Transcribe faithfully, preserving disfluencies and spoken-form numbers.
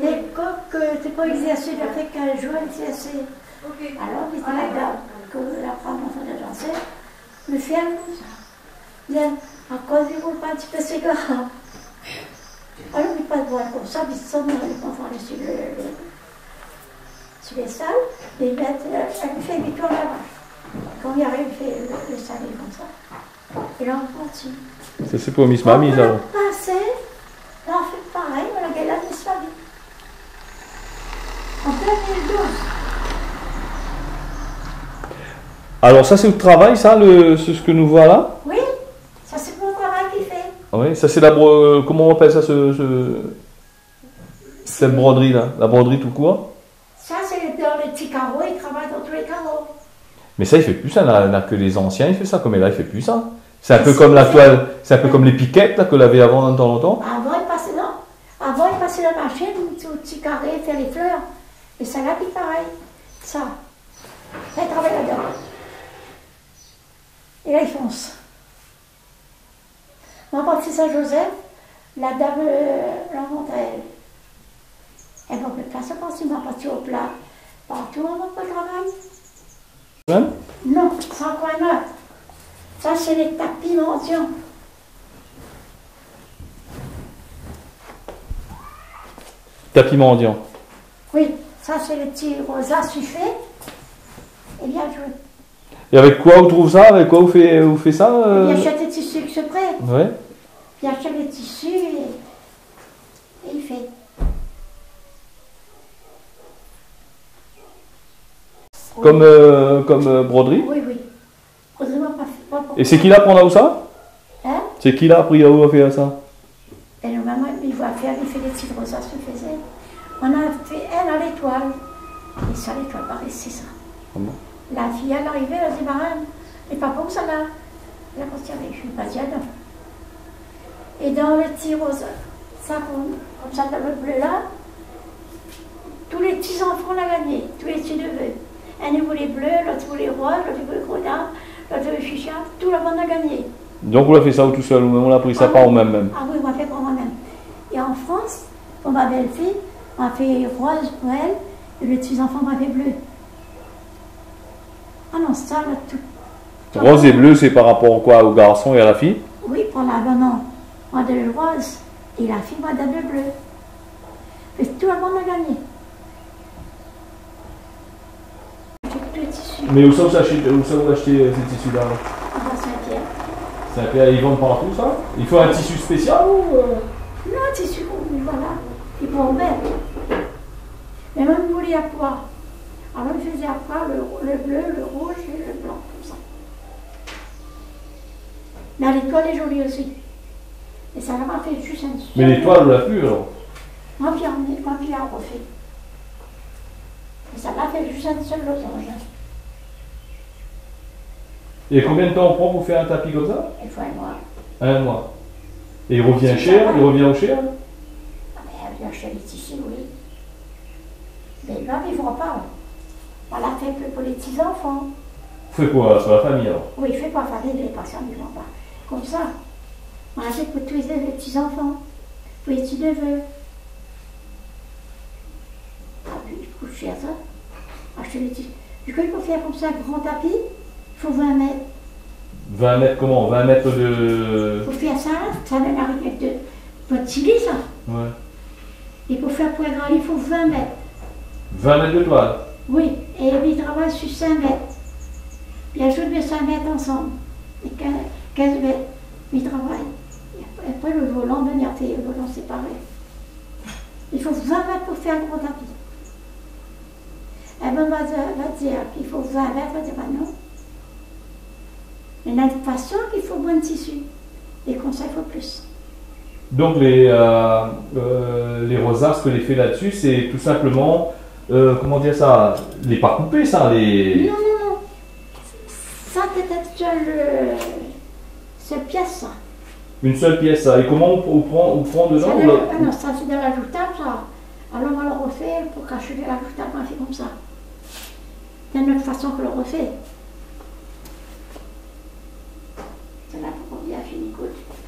Lé kok, euh, té pa égzèrsé, la fé kinz zour égzèrsé. Alor, mi di la dam ke la fé amoin sa, mi fé amoin sa. Bien, akoz li roul pa in ti pé sigar. Alor, li pas boir konmsa, li sort, li pas fé lé, lé, lé, lé sal, li mèt, euh, li fé huit heures laba. Kan li ariv, li fé lé, lé sal konmsa. É la, on kontinié. Sa, sé pou Miss Mami, sa. Kan nou la pasé, nou la fé parèy, nou la gingn la Miss Mami. An deux mille douze. Alor, sa, sé out travay, sa, le, sé sak nou voi la ? Oui, sa, sé mon travay ki fé. Ah oui, sa, sé la bro-, euh, koman i apèl sa, se, se, sèt brodri la ? La brodri tou kour ? Sa, sé dan lé ti karo, i travay dan tout lé karo. Mé sa, i fé pi sa, na, na ke lé zansien i fé sa, konm la, i fé pi sa. Sé in pé konm la toil, sé in pé konm lé pikèt la, ke lavé avan, dan tan lontan. Avan, i pasé, non. Avan, i pasé la mashine, tout ti karé, fé lé flèr. É sa la, pi parèy. Sa. Fé travay ladan. É la, i fons. Moin la parti Sin-Zozèf, la dam, euh, la mont aèl. Èl va pli pas parti, moin la parti o pla. Partou, moin la pa travay. Mèm ? Non, sa ankor in ot. Sa, sé lé tapi mandian. Tapi mandian. Oui, sa, sé lé ti rozas i fé. É bien zoué. É avèk koi ou trouv sa ? Avèk koi ou fé, ou fé sa, euh ? Li ashèt lé tisi éksprè. Ouais. Li ashèt lé tisi é, é li fé. Konm, euh, konm, euh, brodri ? Oui, oui. Brodri, moin la pa fé, pa, pa. É sé ki la aprann aou sa ? Hein ? Sé ki la apri aou a fé sa ? É nou momon, li voi fé, li fé lé ti rozas, li fézé. Nou la fé inn a létoil. É sa, létoil parèy, sé sa. Ah bon ? La fiy, èl la arivé, èl la di, marène, lé pa bon sa la. La kontinyé, mi pa di adan. É dan le ti rozas, sa, konm, konmsa, dan le blé la, tout lé ti zanfan la gingné, tout lé ti nevé. Inn i voulé blé, lot i voulé roz, lot i voulé grenad, lot i voulé shisha, tout la bann la gingné. Donk ou la fé sa ou tousèl, ou mèm, ou la apri sa par ou mèm mèm ? Ah oui, moin la fé par moin mèm. É an Frans, pou ma bèl-fiy, moin la fé roz pou èl, é lé ti zanfan, moin la fé blé. Ah non, sa la tout. Roz é blé, sé par rapor a koi ? O garson é a la fiy ? Oui, pou la momon, moin la done le roz, é la fiy, moin la done le blé. É tout la bann la gingné. Tout lé tisi. Mé ousa, ousa ou ashté, ousa ou ashté, euh, sé tisi la ? Ah, Sin-Pièr. Sin-Pièr, i vann partou sa ? I fo in tisi spésial ou, euh ? Non, tisi, oui, voilà. I pran bien. Mé mèm pou lé apoi. Avan, i fézé apoi le, le blé, le rouz é le blan, konmsa. Mé létoil lé zoli osi. É sa la, moin la fé zis in sèl. Mé létoil, ou la pi, alor ? Moin la pi, moin la pi arfé. É sa la fé zis in sèl lozanz, hein. É konbien d'tan i pran pou fé in tapi konmsa ? I fo in moi. In moi. É i revien shèr, i revien o shèr ? Ah, mé, euh, ashté lé tisi, oui. Mé la, i vand pa. Voilà, fé pou, pou lé ti zanfan. Fé pou, euh, pou la famiy, alor ? Oui, fé pou la famiy, mé pa sa, i vand pa. Konmsa. Moin la fé pou tout lé, lé ti zanfan. Pou lé ti nevé. Ah oui, i kout shèr, sa. Ashté lé ti. Di kou, pou fé konmsa, gran tapi, i fo vin mèt. Vin mèt koman ? Vin mèt de... Pou fé sa, sa na rien de, pou ti li, sa. Ouais. É pou fé pou in gran li, i fo vin mèt. Vin mèt de toil ? Oui, é mi travay su sink mèt. Pi azout mé sink mèt ansanm. É kinz, kinz mèt, mi travay. É apré, apré, le volan, bin, mi fé le volan séparé. I fo vin mèt pou fé in gran tapi. Ébin, va dir, va dir k'i fo vin mèt, va dir, bin non. Néna in fason k'i fo bann tisi. É konmsa, i fo plis. Donk lé, euh, euh, lé rozas ke lé fé la dsi, sé tou sinploman, euh, koman dir sa, lé pa koupé sa, lé... Non, non, non. Sa, pétèt sèl, euh, sèl piès, sa. In sèl piès, sa. É koman ou, ou pran, ou pran dedan, sa, ou la, ah non, sa, sé dan la zoutab, sa. Alor, moin la refé, pou kash dan la zoutab, moin la fé konmsa. Sé in not fason ke la refé. Sa la pankor bien fini, ékout.